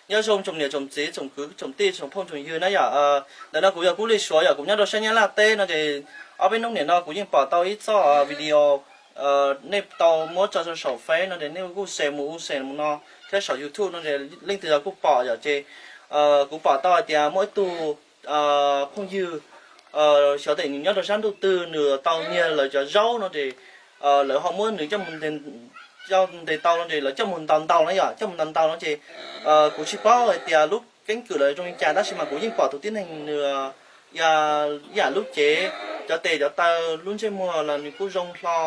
Nyob zoo tsoom niam tsoom txiv tsoom kwv tsoom tij tsoom phooj tsoom ywg na yom. Ntawm no kuv yog Kub Lis Suav yom, kuv nyob rau sab Nyab Laj teb no ces ob peb hnub nim no kuv yeej pom tau ib txoj video nej tau muab tso rau saum Face no ces nej kuj share mus ub share mus no thiab saum YouTube no ces leej twg los kuj pom yom. Ces kuv pom tau hais tias muaj ib tug phooj ywg xyov tias nws nyob rau sab ntuj twg nws tau nyiag lawv cov zaub no ces lawv ho muab nws coj mus ntes tau no ces lawv coj mus ntaus ntaus no yom, coj mus ntaus ntaus no ces kuv tsis paub hais tias lub keeb kwm lawv zoo li cas tab sis mas kuv yeej pom tus tib neeg nws ib yam lub cev, cov tes cov taw, lub ntsej muag los nws kuj zoo hlo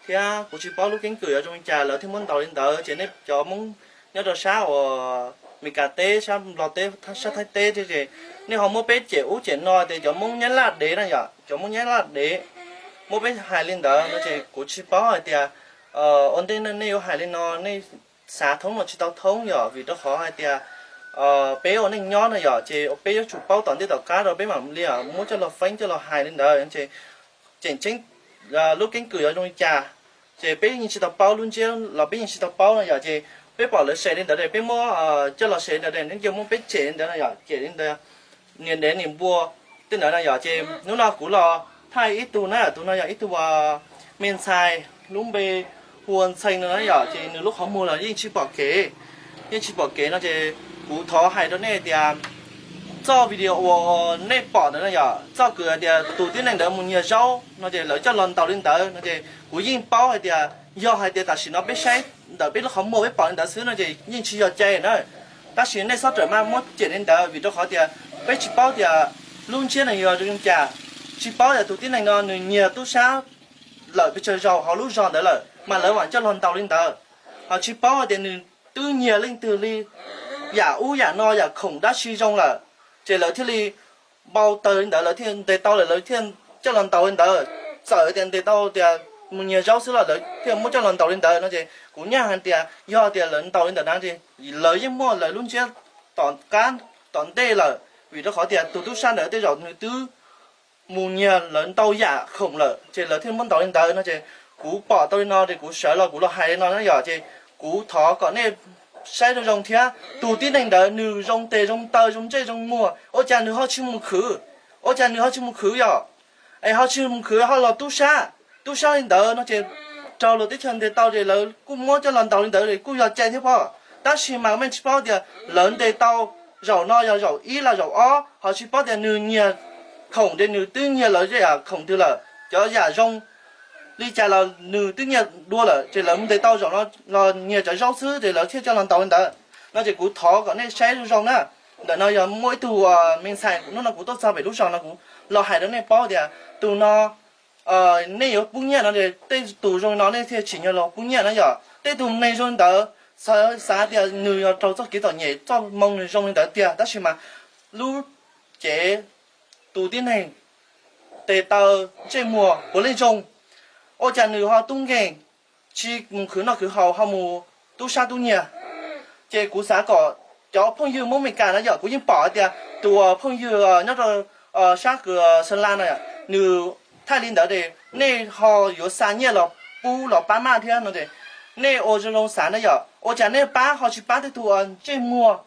thiab kuv tsis paub lub keeb kwm yuav zoo li cas lawv thiaj muab ntaus li ntawd. Ces nej cov Hmoob nyob rau sab uas Meskas teb, sab Nplog teb, sab Thaib teb thiab ces nej ho muab peb cem ub cem no tias cov Hmoob Nyab Laj dev na yom, cov Hmoob Nyab Laj dev muab peb hais li ntawd no ces kuv tsis paub hais tias ua ntej nej yuav hais li no nej xav thoob los tsis tau thoob yom, vim rau qhov hais tias peb ua neej nyob no yom ces peb yuav tsum paub tom ntej tom qab rau peb mam li muab coj los feeb coj los hais li ntawd ces tseem ceeb lub keeb kwm yuav zoo li cas ces peb yeej tsis tau paub, lub ntsiab los peb yeej tsis tau paub no yom. Ces peb pom lawv share li ntawd es peb muab coj los share li ntawd es nej cia muab peb cem li ntawd no yom, cem li ntawd, nias dev nias npua tej ntawd no yom. Ces hnub no kuv los thaij ib tug na, tus no yog ib tug me ntxhais lub npe hu ua Ntxhee no na yom, ces nws lub qhov muag los yeej tsis pom kev, yeej tsis pom kev no ces kuv thov hais rau nej tias txoj video uas nej pom ntawd no yom, txoj kwm hais tias tus tib neeg ntawd mus nyiag zaub no ces lawv coj los ntaus li ntawd no ces kuv yeej paub hais tias yog hais tias tam sim no peb saib ntawm peb lub qhov muag peb pom li ntawd xwb no ces yeej tsis yog cai na. Tab sis nej txhob rawm maj muab cem li ntawd vim rau qhov tias peb tsis paub tias lub ntsiab nws yog zoo li cas, tsis paub tias tus tib neeg no nws nyiag tub sab lawm pes tsawg zaus hauv lub zos ntawd lawm mas lawv mam coj los ntaus li ntawd. Ho tsis paub tias nws twb nyiag leej twg li, yam ub yam no yam khoom dab tsi zoo lawm, ces lawv thiaj li npau taws li ntawd, lawv thiaj ntes tau lawm lawv thiaj coj los ntaus li ntawd. Txawm tias ntes tau tias mus nyiag zaub xwb los lawv thiaj muab coj los ntaus li ntawd no ces kuv nyaj hais tias yog tias lawv ntaus li ntawd na ces lawv yeej muaj lawv lub ntsiab tom qab tom ntej lawm, vim rau qhov tias tus tub sab ntawd tej zaum nws twb mus nyiag lawv ntau yam khoom lawm ces lawv thiaj muab ntaus li ntawd no ces kuv pom tau li no ces kuv sawv los kuv los hais li no na yom. Ces kuv thov kom nej saib zoo zoo thiab, tus tib neeg ntawd nws zoo tes zoo taw zoo ntsej zoo muag ua cas nws ho tsis mus khwv, ua cas nws ho tsis mus khwv yom, es ho tsis mus khwv ho los tub sab, tub sab li ntawd no ces raug luag teb chaws ntes tau ces lawv kuj muab coj los ntaus li ntawd kuj yog cai thiab pob. Tab sis mas nej tsis paub tias lawv ntes tau zaum no yog zaum ib los zaum ob, ho tsis paub tias nws nyiag khoom ces nws twb nyiag lawv yam khoom twg lawm, cov yam zoo li cas los nws twb nyiag dua lawm ces lawv ntes tau zaum no los nyiag cov zaub xwb ces lawv thiaj coj los ntaus li ntawd no ces kuv thov kom nej saib zoo zoo na. Ntawm no yog muaj ib tug me ntxhais hnub no kuv tuaj txog pem lub zos no kuv los hais rau nej paub tias tus no nej yuav pub nyiaj no, tej tus zoo no nej thiaj tsim nyog los pub nyiaj na yom. Tej tus neeg zoo li ntawd xav tias nws yog raug txoj kev txom nyem txoj moo nws zoo li ntawd tiag tab sis mas lub cev tus tib neeg tes taw ntsej muag puav leej zoo, ua cas nws ho tub nkeeg tsis mus khwv noj khwv haus ho mus tub sab tub nyiag. Ces kuv xav kom cov phooj ywg Hmoob Meskas na yom, kuv yeej pom hais tias tus phooj ywg nyob rau sab kws Sa La no nws thaij li ntawd es nej ho yuav xa nyiaj los pub los pab maj thiab no es nej ua zoo zoo xav na yom, ua cas nej pab ho tsis pab tej tus ntsej muag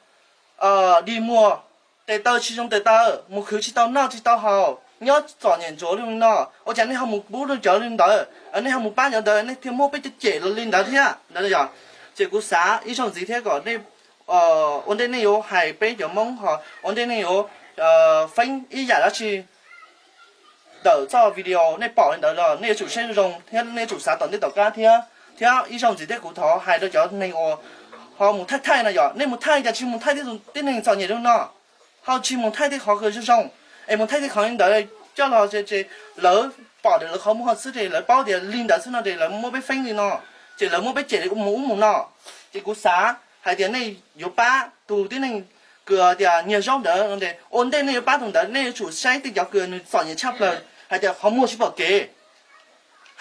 dig muag, tes taw tsis zoo tes taw, mus khwv tsis tau noj tsis tau haus, nyob txom nyem ntsuav li no, ua cas nej ho mus pub rau cov li ntawd, nej ho mus pab cov ntawd nej thiaj muab peb cem li ntawd thiab ntawd yom. Ces kuv xav ib zaug ntxiv thiab kom nej ua ntej nej yuav hais peb cov Hmoob ho ua ntej nej yuav feeb ib yam dab tsi ntawm txoj video nej pom li ntawd los nej yuav tsum saib zoo thiab nej yuav tsum xav tom ntej tom qab thiab. Thiab ib zaug ntxiv thiab kuv thov hais rau cov neeg uas ho mus thaij thaij no yom, nej mus thaij cas tsis mus thaij tej tib neeg txom nyem zoo no, ho tsis mus thaij tej qhov zoo zoo, es mus thaij tej qhov li ntawd coj los ces lawv pom tias lawv qhov muag xwb ces lawv paub tias li ntawd xwb no ces lawv muab peb feeb li no, ces lawv muab peb cem mus ub mus no. Ces kuv xav hais tias nej yuav pab tus tib neeg kws tias nyiag zaub ntawd, ua ntej nej yuav pab tus ntawd nej yuav tsum saib tej cov kws nws txom nyem tshaj plaws hais tias qhov muag tsis pom kev,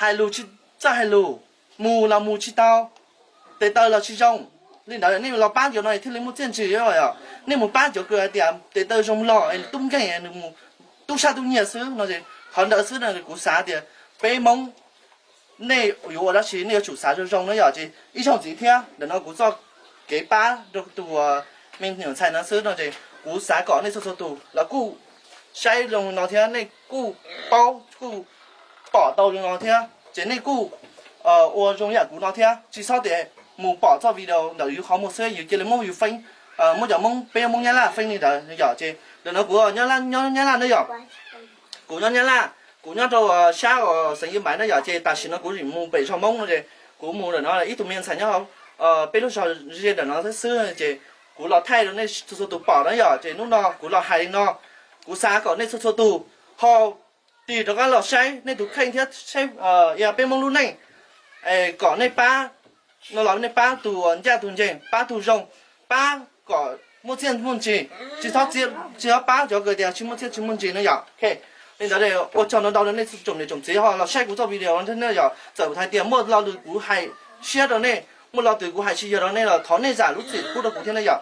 hais lus tsis txawj hais lus, mus los mus tsis tau, tes taw los tsis zoo. Li ntawd nej los pab cov no thiaj li muaj txiaj ntsig. Nej mus pab cov kws hais tias tes taw zoo los es tub nkeeg nws mus tub sab tub nyiag xwb no, qhov ntawd xwb no kuv xav tias peb Hmoob nej yuav ua dab tsi nej yuav tsum xav zoo zoo na yom. Ces ib zaug ntxiv thiab ntawm no kuv txoj kev pab rau tus me nyuam ntxhais no xwb no ces kuv xav kom nej txhua txhua tus los kuj saib zoo no thiab nej kuj paub kuj pom tau zoo no thiab ces nej kuj ua zoo yam kuv no thiab, tsis txhob tias mus pom txoj video ntawm yus qhov muag xwb yus cia li muab yus feeb, muab cov Hmoob, peb Hmoob Nyab Laj feeb li ntawd yom. Ces ntawm no kuv nyob Nyab Laj ne yom, kuv nyob Nyab Laj, kuv nyob rau sab uas xeev Yij Npaiv na yom, ces tam sim no kuv tseem mus pem zos Hmoob no ces kuv mus ntawm no ib tug me ntxhais nyob hauv peb lub zos ze ntawm no xwb ces kuv los thaij rau nej txhua txhua tus pom na yom. Ces hnub no kuv los hais li no, kuv xav kom nej txhua txhua tus ho tig rov qab los saib nej tus kheej thiab saib peb Hmoob lub neej, kom nej pab no los nej pab tus ncaj tus ncees, pab tus zoo, pab kom muaj txiaj muaj ntsig, tsis txhob, tsis txhob pab cov uas tias tsis muaj txiaj tsis muaj ntsig no yom. Li ntawd ua tsaug ntau ntau rau nej tsoom niam tsoom txiv ho los saib kuv txoj video no thiab yom. Txawm hais tias muaj lo lus kuv hais siab rau nej, muaj lo twg kuv hais tsis yog rau nej los thov nej zam lub txim pub rau kuv thiab na yom.